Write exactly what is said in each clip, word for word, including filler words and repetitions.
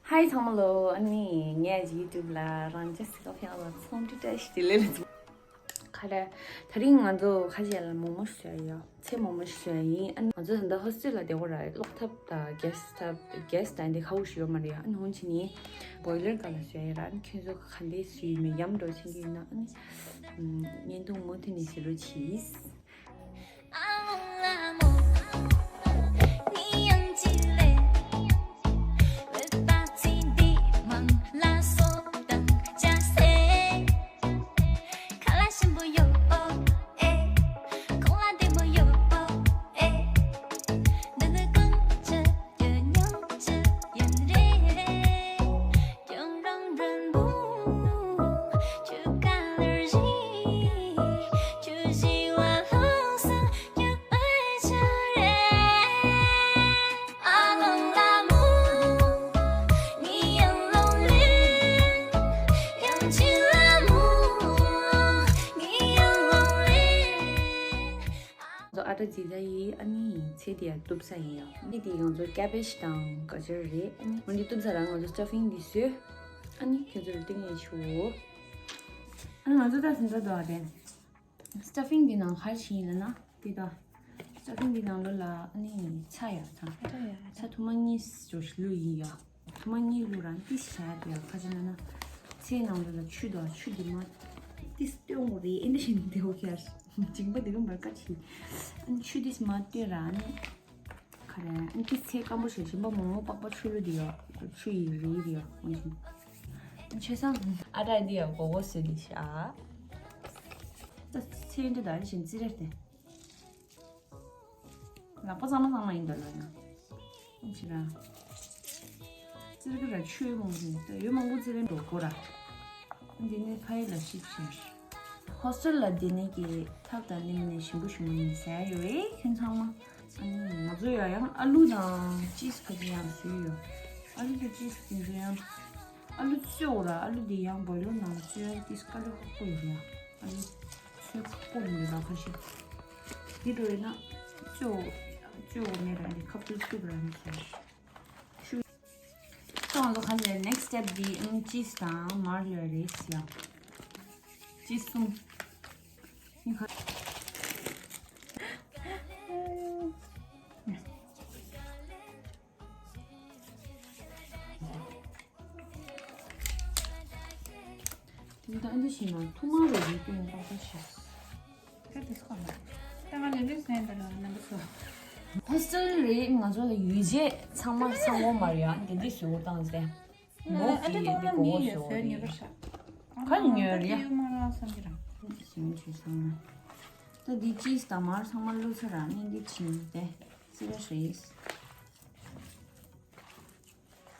ཧའི་ཚང་མ་ལོ། ཨ་ནི་ངས་ཡུ་ཊུབ་ལ་རང་ཅག་སི་ཀ་ཕི་ཡང་ལ་ཚོང་འདྲི་བཀྲ་ཤིས་བདེ་ལེགས་ལ། ག་རེ། དེ་རིང་ང་ཚོ་ཁ་ཤས་ལ་མོག་མོག་ཞིག་བཟོས་ཡོད། ཚལ་མོག་མོག་ཞིག་བཟོས་ཡིན། ཨ་ནི་ང་ཚོ་ད་ལྟ་ཧོ་སི་ཊེལ་ལ་བསྡད་ཀྱི་ཡོད་ར། གློག་ཐབ་དང་གྷེ་སི་ཐབ་གྷེ་སི་དང་དེ་ཁ་བོ་ཞིག་ཡོད་མ་རེད་ཡ། ཨ་ནི་འོན་ཆེ་ནི་བོའི་ལར་སྒང་ལ་བཟོས་ཡོད་ར། ཨ་ནི་ཁྱོད་ཚོ་ག་འདྲས་བཟོས་ཡོད་མེད་ཡམ་འགྲོ་ཆེན་གྱི་ཡིན་ན། ཨ་ནི་བརྙན་ཐུང་མུ་མཐུད་ནས་གཟིགས་རོགས་གྱིས། ཨ་ཏ་ཛི་ད་ཡིས་ཨ་ནི་ཚལ་དེ་ཡང་གཏུབ་ས་ཡིན་ཡ། ཨ་ནི་དེ་ང་ཚོ་ཀེ་བེཇ་དང་ག་ཅི་རེད། ཨ་ནི་འོན་ཏེ་གཏུབ་ས་ར་ང་ཚོ་སི་ཊ་ཕིང་འདི་བཟོས། ཨ་ནི་ཁྱོད་ཚོ་ལ་སྟོན་ཡས་ཆུ་བོ། ཨ་ནི་ང་ཚོ་ད་ཟིན་ད་དོ་ཨ་དེ། སི་ཊ་ཕིང་འདི་ནང་ག་རེ་བྱས་ཡིན་ལབ་ན། འདི་ད། སི་ཊ་ཕིང་འདི་ནང་ལོགས་ལ་ཨ་ནི་ཚྭ་ཡ་ཚྭ། ཚྭ་ཐུར་མ་གཉིས་ཙམ་བླུགས་ཡིན་ཡ། ཐུར་མ་གཉིས་བླུགས་ར་ཏིས་བྱས་ཏེ་ཡ། ཁ་ཅིག་ལབ་ན་ཚལ་ནང་ལོགས་ལ་ཆུ་དང་ཆུ་འདི་མ་ཏིས་བཏོན་དགོས་རེད། ཨེ་འདྲ་ཞིག་འདི་འོ་ཁྱེར་མཇིང་པ་འདི་ག་མར་ཀ་ཆི། ཨ་ནི་ཆུ་ཏིས་མ་བཏོན་ར་ཨ་ནི། ག་རེ། ཨ་ནི་ཚལ་སྐམ་པོ་ཞིག་གཞན་པ་མོག་མོག་པག་པ་ཆུ་ལུད་དེ་ཡོད། ཆུ་ཡི་རིལ་དེ་ཡོད། འོན་ཀྱང་། ཆེ་སང་ཨ་ཏ་འདི་ཡ་གོ་གོ་སི་འདི་ཤ། ད་ཚལ་འདི་ད་བཞིན་ཙི་རེ་སྟེ། ལག་པ་གཙང་མ་གཙང་མ་ཡིན་ད་ལ་ཡང་། ཨ་ཅི་ར། ཙི་རེ་གི་ར་ཆུ་མང་པོ་ཡོད། ད་ཡོད་མང་པོ་ཙི་རེ་འགྲོ་གོ་ར། འདི་ནས་ཕ་ཡི་ལ་ཤིག་ཤར། ཧོ་སི་ཊེལ་ལ་བསྡད་ནས་ཀྱི་ཐབས་དང་ནི་མི་ནས་ཞིམ་པོ་ཞིམ་པོ་ཡིན་ཟེར་ཡོད་རེད་ཁྱོད་ཚང་མ། ཨ་ནི་ང་ཚོ་ཡ་ཡང་ཨ་ལུ་དང་ཅིས་ཁ་ཅིག་ཡང་བཟོས་ཡོད། ཨ་ལུ་དང་ཅིས་དེ་ཚོ་ཡང་། ཨ་ལུ་བཙོས་ར་ཨ་ལུ་དེ་ཡང་བོའི་ལར་ནང་བཙོས་ཏིས་དཀའ་ལས་ཁག་པོ་ཡོད་ར། ཨ་ལུ་བཙོས་ཁག་པོ་ཡོད་ར་ཁ་ཤས། དེ་འགྲོ་ཡིན་ན་བཙོས་བཙོས་འོ་མེད་ར་ནི་ཁ་བཙོས་བཙོས་ར་ནི་བཟོས། ད་ང་ཚོ་ག་ལེར་next step འདི་ཨིན་ཅིས་དང་མར་ལ་རེད་ཡ། ཅིས་གསུམ། ཨིན་ཁ། དེ་ད་འདི་ཞིག་ན་ཐུག་མ་རེད་རེད་ཀྱི་ཡིན་པ་ཤེས། ད་དེ་སྐོར་ལ། ད་ང་ལས་ལས་ཟན་ད་ལ་རྣམ་པ་ཚོ། ཧོ་སི་ཊེལ་རེད། ང་ཚོ་ལ་ཡོད་ཅེས་ཚང་མ་ཚང་མ་མ་རེད་ཡ། དེ་འདྲས་བཟོས་འོ་བཏང་སྟེ། མོ་ཨ་ཏི་ཏོང་ལ་མི་ཡོད་ཟེར་ཉེ་བར་ཤག་ཁ་ཉོས་རེད། ཡོད་མ་ར་བསམ་གྱི་རང་། ཞིམ་ཆུ་ཚང་མ། ད་འདི་ཅིས་དང་མར་ཚང་མ་བླུགས་ཚར་ར་ནི་འདི་བྱིན་ཏེ། སི་ར་ཧྲིས།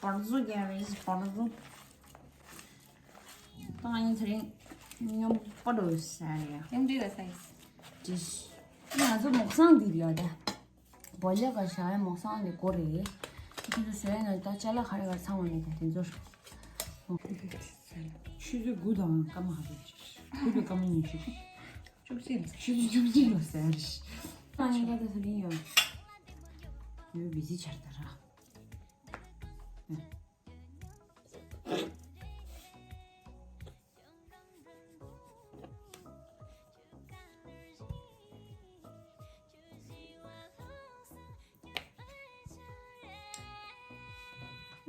བར་ཟུ་ག་རིས་བར་ཟུ། ད་ང་ཡིན་ཚེ་རིང་སྙོམས་པ་འགྲོ་ས་རེད། ཡང་འདི་ལ་ས་ཡིན། ཅིས། ང་ཚོ་མོག་སང་འདི་རེད་ད། བོ་ལེ་ག་ཤ་ཡ་མོག་སང་ལས་གོ་རེད། ཁྱེད་ཚོ་བཟོས་ན་ད་ཅ་ལག་ག་རེ་ག་རེ་ཚང་བ་ནས་ད་དེ་ཚོར། ཆུ་ཚོད་དགུ་དང་སྐར་མ་ག་ཚོད་ཅིག་དགུ་དང་སྐར་མ་ཉི་ཤུ་ཅིག་བཅུ་གཅིག་ལ། ཆུ་ཚོད་བཅུ་གཅིག་ལ་ཟེར། ཨ་ནི་ད་ད་ས་ལིང་ཡོད། ཡོད་བི་ཟི་ཆར་ད་ར།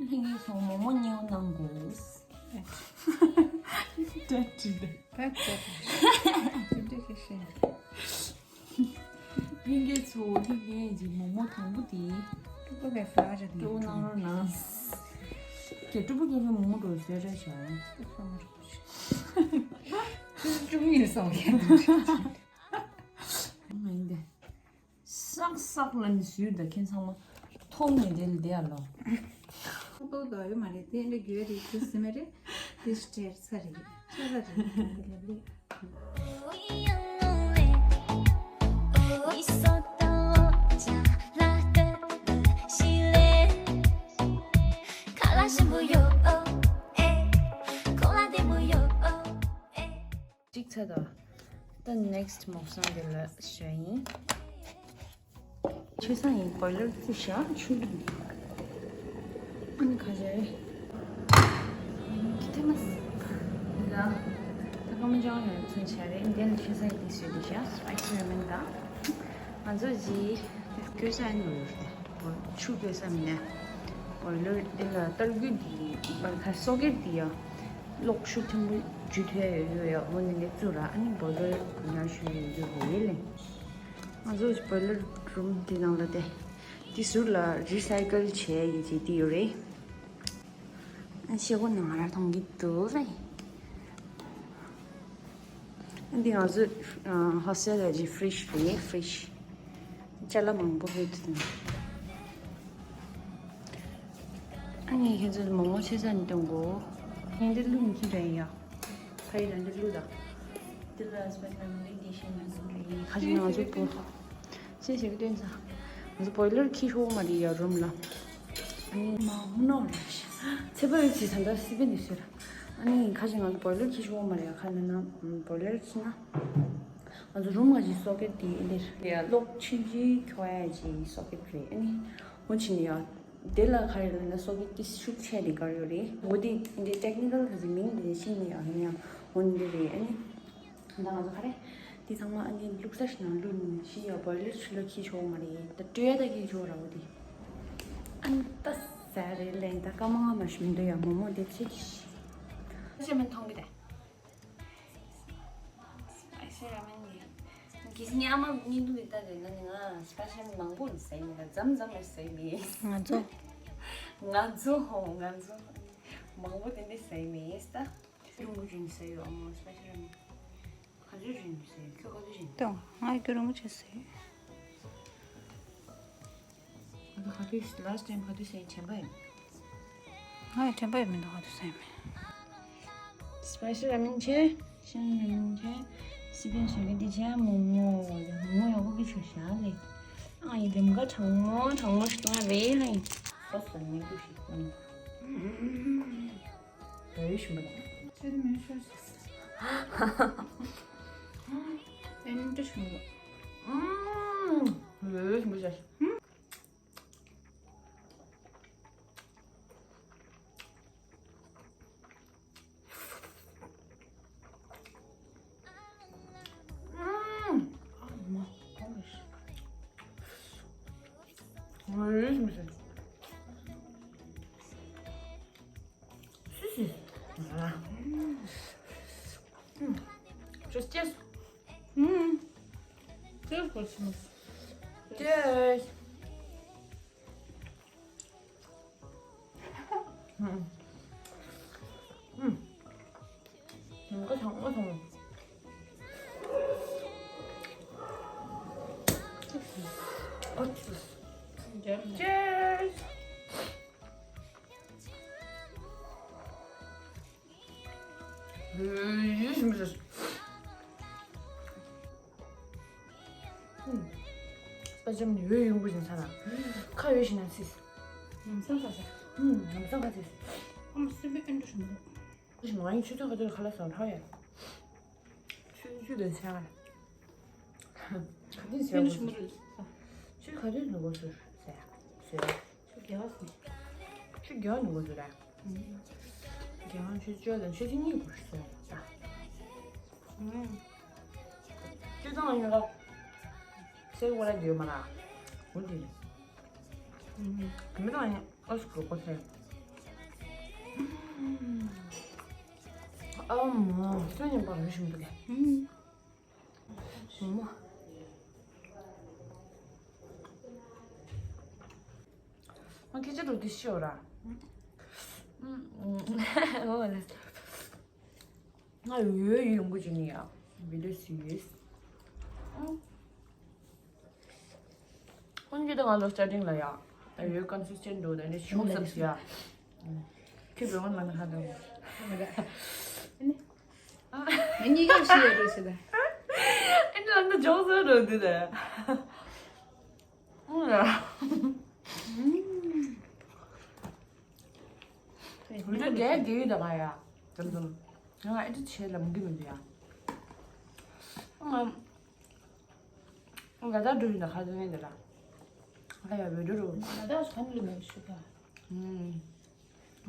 ལྷན་རྒྱས་ཚོ་མོག་མོག་མཉེས་པོ་གནང་དགོས། ཏྲ་ཏྲི་ཏྲ། ཏྲ་ཏྲི་ཏྲ། ཏྲ་ཏྲི་ཏྲ། ལྷན་རྒྱས་ཚོ་ལྷན་རྒྱས་ཀྱི་མོག་མོག་དང་པོ་དེ། སྤྲོ་པོ་གནང་རོགས་གནང་། ཀྱེ་སྤྲོ་པོ་སྐད་ཆ་མོག་མོག་འགྲོ་ཟེར་རེད་ཤག་ཆུ་ཚོད་བཅུ་གཉིས་ལ་སོང་ཡ། མ་ཡིན་ཏེ། སག་སག་ལ་ནི་ཟུར་ད་ཁྱེད་ཚང་མ་མཐོང་ནས་དེ་ལ་བསྡད་ཡ་ལོ། ཐོག་ཐོག་དོ་ཡོད་མ་རེད་དེ་འདྲ་རྒྱུ་རེད་དེ་སི་མ་རེད། དེ་ཤི་ཊེར་ས་རེད་ཆ་ས་རེད་དེ་ལ་རེད། གཅིག་ཚ་དང་། ད་ནེག་སི་མོག་སང་དེ་ལ་ཞུ་ཡིན། ཆུ་སང་ཡིན་བོའི་ལར་བཙུགས་ཤག་ཆུ་ལུད། ཨ་ནི་ཁ་ཤས། ཅང་ཡང་མཚོན་ཆ་རེད། འདི་ལ་ཆུ་ཚན་འདི་བཟོས་འདི་བཞག་སི་པའི་སི་ར་མེན་དང་། ང་ཚོ་གཞི་བསྐོལ་ས་ཡིན་ནོ་ཡོད་རེད། ཆུ་བསྐོལ་ས་མིན་ན་བོའི་ལར་འདི་ལ་ཏར་སྐུད་འདི་བར་ཁ་སོ་ཀེད་འདི་ཡང་གློག་ཤུགས་ཆེན་པོ་འཇུ་ཐུབ་ཡ་ཡོད་ཡོད་ཡ། འོ་ནི་འདི་བཙུགས་ར། ཨ་ནི་བོའི་ལར་ན་ཞུ་ཡི་ཡོད་རེད་ལེ། ང་ཚོ་བོའི་ལར་རུམ་འདི་ནང་ལ་དེ་འདི་ཟུར་ལ་རི་སའི་ཀལ་བྱས་ཡི་ཅིག་འདི་ཡོད་རེད། ཤེལ་སྒོ་ནང་ང་རང་མཐོང་གི་འདུག་རེད། འདི་ང་ཚོ་ཧོ་སི་ཊེལ་གྱི་ཕི་རིཇ་རེད། ཕི་རིཇ་ཅ་ལག་མང་པོ་ཡོད་འདུག་ཨ་ནི་ཁྱེད་ཚོ་མོག་མོག་ཆེ་ས་ནས་གཏོང་གོ། ངས་འདི་བླུག་མི་ཁྱི་རེད་ཡ། ཕ་ཡི་ལ་འདི་བླུག་དང་། འདི་ལ་སི་པའི་སི་ར་མེན་འདི་ཤེས་མ་སོང་རེད། ཁ་ཅིག་ང་ཚོ་པོ། ཤེས་ཤིག་སྟོན་ས། ང་ཚོ་བོའི་ལར་ཁྱི་ཤོག་མ་རེད་ཡ་རུམ་ལ། ཨ་ནི་མ་ཧུ་ནོ་རེད། ཚེ་འཕེལ་གྱིས་ད་ལྟ་སི་པན་འདི་ཟེར། ཨ་ནི་ཁ་ཅིག་ང་ཚོ་བོའི་ལར་ཁྱི་ཤོག་མ་རེད་ཡ། ཁ་ན་ན་བོའི་ལར་ཁྱི་ན། ང་ཚོ་རུམ་ང་ཅིག་སོ་ཀེད་འདི་འདིར་ཡ་གློག་ཆུ་ཆུ་འཁྱོག་ཡ་ཅིག་སོ་ཀེད་རེད། ཨ་ནི་འོ་ཕྱིན་ཡ། དེ་ལ་ག་རེ་ལབ་ན་སོ་ཀེད་ཏི་ཤུགས་ཆེ་དེ་གར་ཡོད་རེད། འོ་དེ་འདི་ཊེག་ནི་ཀལ་ག་ཚོད་མིང་དེ་ཤེས་ནི་ཡང་ཡིན་ཡང་འོ་འདི་རེད། ཨ་ནི་ད་ང་ཚོ་ག་རེ་དེ་ཚང་མ་ཨ་ནི་བླུགས་ས་ཞིག་ནང་བླུགས་ནས་ཤི་ཡ་བོའི་ལར་ཆུ་ལ་ཁྱི་ཆོག་མ་རེད། ད་སྤྲོད་ཡ་ད་ཁྱི་ཆོག་ར། འོ་དེ་ཨ་ནི་ད་ཟ་རེད་ལན། ད་སྐར་མ་ལྔ་མ་ཞིག་མི་འདུག་ཡ། མོག་མོག་དེ་ཚོད་ཀྱི་ཤི། ཤ་མི་མཐོང་གི་དེ། སི་པའི་སི་ར་མེན་ནི། གལ་སྲིད་ངའི་ཨ་མ་གཉིས་འདུག་ཡིན་ད་རེད་ན་ནི་ང་སི་པའི་སི་ར་མེན་མང་པོ་ཟ་ཡི་མེད་ད། མཚམས་མཚམས་ལ་ཟ་ཡི་མེད། ང་ཚོ། ང་ཚོ་ཧོ་ང་ཚོ། མང་པོ་དེ་འདྲ་ཟ་ཡི་མེད་ད། རིང་པོ་རིང་ཟ་ཡོད་ཨ་མ་སི་པའི་སི་ར་མེན། ག་ཚོད་རིང་ཟ་ཡོད། ཁྱོད་ག་ཚོད་རིང་། ཏོ་ང་རྒྱུ་རིང་པོ་བྱས་ཟ་ཡོད། ང་ཚོ་ག་དུས་ལཱ་སི་ཊི་ཊེམ་ག་དུས་ཟ་ཡི་དྲན་པ་ཡོད། ང་ཡང་དྲན་པ་ཡོད་མི་འདུག་ག་དུས་ཟ་ཡི་མེད། སི་པའི་སི་ར་མེན་བྱས། ཤིན་ར་མེན་བྱས། སི་པན་བཟོས་གི་འདི་བྱས། མོག་མོག་མོག་མོག་ཡག་པོ་གི་ཆུ་ཤ་ལེ། ཨ་ཡི་ལིམ་ག་གྲང་མོ་གྲང་མོ་ཞིག་བཏུང་ཡ་རེད་ལེ། སོ་སོ་ནི་ཀུ་ཤི་ཀུན། བོའི་ཞིམ་པོ་དང་། ཚེ་རིང་མེད་ཤོར་ཟེར། ཨེ་འདྲ་ཞིམ་པོ། ཨུམ། བོའི་ཞིམ་པོ་ཟེར། ཨུམ། ཨ་མ། ཨ་མ་ཤི། བོའི་ཞིམ་པོ་ཟེར། Just yes. Mm. Just question. Yes. 음. 음. 이거 정말 정말. 어, cheers. 음, སྤེ་ཆམ་ནི་ཡོད་ཡོང་གི་ཅིང་ཚ་ན། ཁ་ཡོད་ཤི་ན་སིས། ལམ་སང་ཁ་ཟེར། ལམ་སང་ཁ་ཟེར། ཨམ་སུ་བི་ཨེ་འདྲ་ཞིག་མི་འདུག་ཞིག་མ་ཡིན་ཆུ་ཚོད་ཁ་ཚོད་ཁ་ལ་སང་ཧ་ཡ། ཆུ་ཆུ་ལ་ཆ། ག་དུས་ཟེར་དགོས་སུ། ཆུ་ག་དུས་ནུ་དགོས་སུ་ཟེར། ཟེར། ཆུ་རྒྱ་བ་སུ། ཆུ་རྒྱ་བ་ནུ་དགོས་སུ་ར། རྒྱ་བ་ཆུ་ཆུ་ལ་ཆུ་ཆུ་གཉིས་དགོས་སུ་ཟེར། ཆུ་ཚང་ལ་ཉོ་ལ། སེར་བ་ལ་འདོད་མ་ལ། འོ་འདི། མི་དང་ཨོ་སི་ཀོ་ཀོ་ཟེར། ཨ་མ་སོན་ཉམས་པ་རུ་ཞིམ་འདུག་གས། ཨ་མ། ང་སྐད་ཆ་འགྲོ་དུས་ཤི་འོ་ར། ཨོ་ལ། ང་ཡོད་ཡོད་ཡོང་གི་ཅིག་ནི་ཡ། བི་ལི་སི་ཡོད། ཁོང་གིས་ད་ང་ལོ་སི་ཊར་ཊིང་ལ་ཡ། ཡོད་ཀོན་སིས་ཊེན་ཊི་འགྲོ་ད་ནི་ཤུགས་ཙམ་ཞིག་ཡ། ཁྱོད་བོད་ངོ་མ་ན་ཧ་དང་། ངས་གཉིས་ཀ་ཤི་ཡ་རེད་ཟེར་ད། ཨེ་འདྲ་ལ་འདི་ཇོག་ཟེར་འགྲོ་འདི་ད། བི་ཌིའོ་རྒྱག་རྒྱག་ཡོད་ད་ང་ཡ། དམ་དམ། ང་ཨེ་འདྲ་བྱེད་ལབ་གི་མི་འདུག་ཡ། ང་ང་ད་འགྲོ་ཡིན་ད་ཁ་སང་ཡིན་ད་ལ། ང་ཡ་བི་ཌིའོ་རུ། ང་ད་སང་ལ་མ་ཤི་ད། ཨུམ།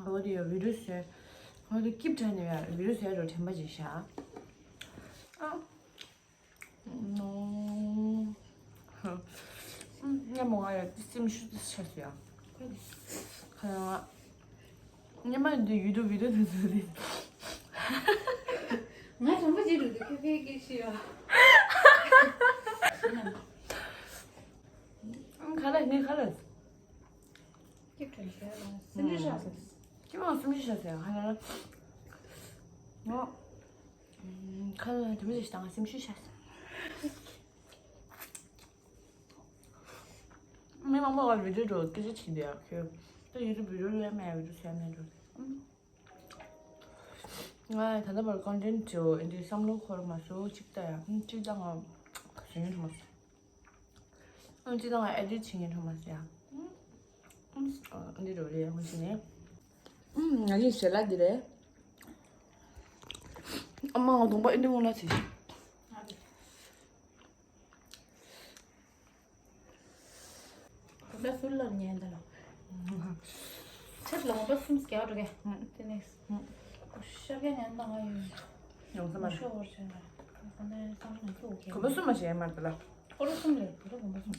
ཨོ་དེ་ཡ་བི་ཌིའོ་ཟེར། ཨོ་དེ་སྐྱིབ་དྲན་ནས་ཡ་བི་ཌིའོ་ཟེར་རོ་དྲན་པ་ཅིག་བཞག་ནོ། ཉམས་མོ་ང་ཡ་སེམས་ཤུགས་ཆགས་སོང་ཡ། ཁ་ཡ། ཉི་མ་འདི་ཡུལ་དུ་བི་དུ་དུ་དུ་དུ། ང་དྲང་པོ་བྱེད་འགྲོ་འདུག་ཁེ་ཁེ་ཁེ་ཤི་ཡ། ཁ་ལ་ནི་ཁ་ལ། སྐྱིད་དྲན་ཤེས་ལ་སེམས་ཤུགས་ཤ་ཟེར། སྐྱིད་མ་སེམས་ཤུགས་ཤ་ཟེར་ཧ་ལ་ལ། ངོ་ཁ་ལ་དུ་མི་ཞིག་དང་སེམས་ཤུགས་ཤ་ཟེར། མི་མང་པོ་ལ་བི་ཌིའོ་འགྲོ་སྐད་ཆ་བྱེད་འདི་ཡག་ཁྱོད་ད་ཡུ་ཊུབ་བི་ཌིའོ་ལས་མེད་བི་ཌིའོ་བྱས་མེད་འགྲོ། ང་ད་ལྟ་བར་ཀོན་ཊེན་ཊི་བྱེད་འོ་འདི་བསམ་བློ་འཁོར་མ་སོང་གཅིག་ལྟ་ཡ་གཅིག་ལྟ་ང་བཟོ་ཉན་ཐུབ་མ་སོང་། ཨང་ཅི་དང་ཨེ་ཌིཊ་བྱེད་མཁན་ཁྲོམ་མ་ཟེར་ཡ། འདི་རུ་རེད་ཧོན་ཤི་ནས། ང་གཉིས་ཞལ་ལག་འདི་རེད། ཨ་མ་ང་གདོང་པ་ཨེ་འདི་འོང་ལ་ཚེ། ད་སུ་ལ་ཉན་ད་ལ། ཆབ་ལ་ངོ་པ་སུམ་སྐྱ་རུ་གེ། དེ་ནས། ཤར་གེ་ཉན་ད་ང་ཡོད། ཡོང་ས་མ་རེད། ཤོ་བར་ཆེན་ལ། ཁོ་ནས་སང་ནས་སུ་གེ། གོ་པ་སུམ་མ་ཞེས་མར་ད་ལ། སྐོར་གསུམ་ལས་བུ་ར་དགོན་པ་གསུམ།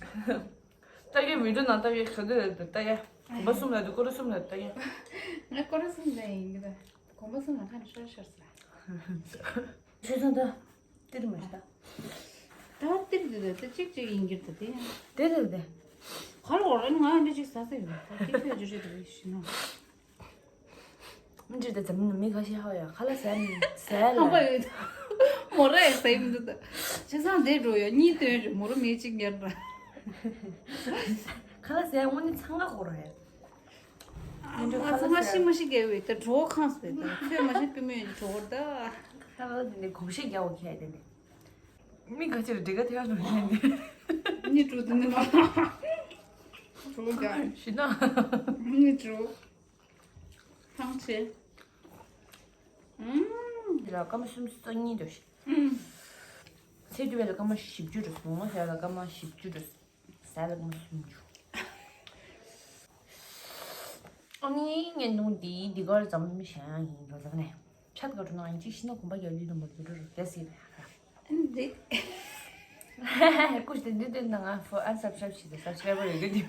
ལྟ་གི་བི་ཌིའོ་ནང་ལྟ་གི་ག་དུས་ལ་ལྟ་ཡ། དགོན་པ་གསུམ་ལ་དུ་སྐོར་གསུམ་ལ་ལྟ་ཡ། ང་སྐོར་གསུམ་ལ་ཡིན་གི་ད། དགོན་པ་གསུམ་ལ་ཁ་ནས་ཤོར་ཤོར་ས། ཆོས་ཚང་ད། ཏིར་མ་ཤི་ད། ད་ཏིར་དུ་ད་ད་ཅིག་ཅིག་ཡིན་གྱི་ད་དེ་ཡང་། དེ་དེ་དེ། ག་ལ་འོར་ང་འདི་ཅིག་ཟ་ཟ་ཡོད་ད་ཏིར་ཕེ་ཇུ་རེད་ད་ཤི་ན། མི་འདྲ་ད་འཛམ་གླིང་མི་ཁ་ཤས་ཧ་ཡ་ཁ་ལ་ཟས་ནི་ཟས་ལ། ཧམ་པ་ཡོད། མོ་ར་ཡ་ཟས་མི་འདུག་ད། བྱས་ཙང་དེ་འགྲོ་ཡ་གཉིས་སྟོན་རེད་མོ་ར་མི་གཅིག་ཉར་ར། ཁ་ལ་ཟས་དངོས་གནས་འཚང་ཁ་འཁོར་ར་ཡ། ཨ་མ་ཚང་མ་ཤི་མ་ཤི་རྒྱལ་བའི་ད་གྲོགས་ཁང་ཟེར་ད་ཚོད་མ་ཤི་པི་མོ་ཡོད་གྲོགས་ད། ཁ་ལ་དེ་ནས་གོམས་གཤིས་རྒྱག་འོ་ཁྱད་དེ་ནས། མི་ཁ་ཅིག་ལ་འདི་ག་ཐེ་བ་འགྲོ་ནས་འདི། ནི་གྲོགས་དེ་ནི་མ། གྲོགས་རྒྱག་ཤི་ན། ནི་གྲོགས། ཐང་ཆེ། ཨུམ། འདི་ལ་སྐར་མ་སུམ་ཅུ་རྩ་གཉིས་འདུག་ཤི། ཨུམ། ཚེ་འདི་བས་ལ་སྐར་མ་བཞི་བཅུ་འགྲོ་སོང་ཟེར་ལ་སྐར་མ་བཞི་བཅུ་འགྲོ་སོང་། ཟ་ལ་ངོ་སུམ་ཅུ། ཨ་ནི་ངན་དུང་འདི་འདི་གར་འཛམ་གཞན་ཡང་ཡིན་འགྲོ་ཟེར་ནས། ཆ་ག་འགྲོ་ན་ཡིན་གཅིག་ཤི་ན་གོམ་པ་རྒྱག་ལུས་དུ་མ་འགྲོ་འགྲོ་རུ་རྒྱ་སྲིད་ལ་ཡ། འདི། ཀུ་ཤི་འདི་འདི་ན་ང་ཧྥོ་ཨན་སབ་སབ་ཞིག་ཏུ་སབ་སི་ཀ་རའི་བར་ཡོད་གི།